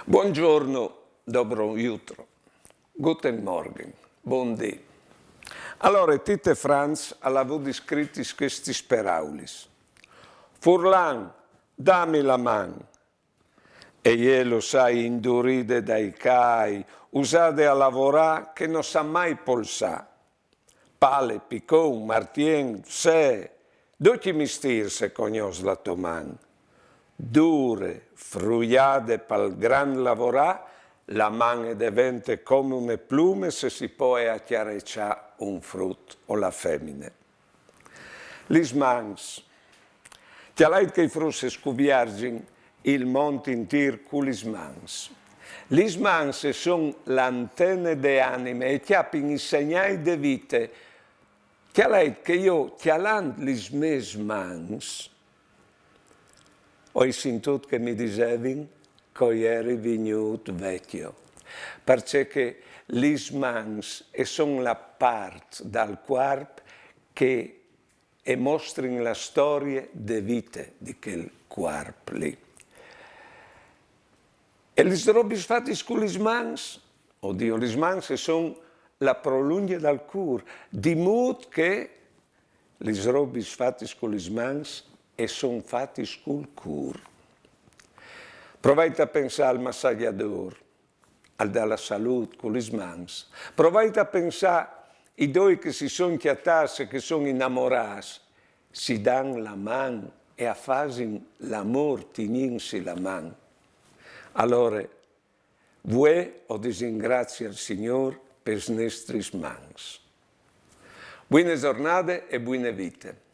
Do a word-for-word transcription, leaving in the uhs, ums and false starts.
Buongiorno, dobro jutro, guten Morgen, bundì. Alore, Tite Franz al à vût scritis chestis peraulis: «Furlan, dami la man!» E jê, lu sai, induride dai cai, usade a lavorâ che no sa mai polsâ. Pale, picon, martien, sê, ducj i mistîrs e cognòs la tô man. Dure, fruiade pal grant lavorâ, la man e devente come une plume se si poie a cjareçâ un frut o la femine. Lis mans. Cjalait che i fruts e scuvierzin il mont intîr cu lis mans. Lis mans e son la antene de anime e cjapin i segnâi de vite. Cjalait che jo, cjalant lis mês mans, o ai sintût che mi disevin che o jeri vignût vecjo, parcè che lis mans e son la part dal cuarp che e mostrin la storie de vite di chel cuarp li. E lis robis fatis cu lis mans, o Diu, lis mans e son la prolungje dal cûr, di mût che lis robis fatis cu lis mans e son fatis cul cûr. Provait a pensâ al massagjadôr, al dà la salût cu lis mans. Provait a pensâ i doi che si son cjatâts e che son inamorâts, si dan la man e a fasin l'amôr tignintsi la man. Alore, vuê o disringrazi il Signôr pes nestris mans. Buine zornade e buine vite.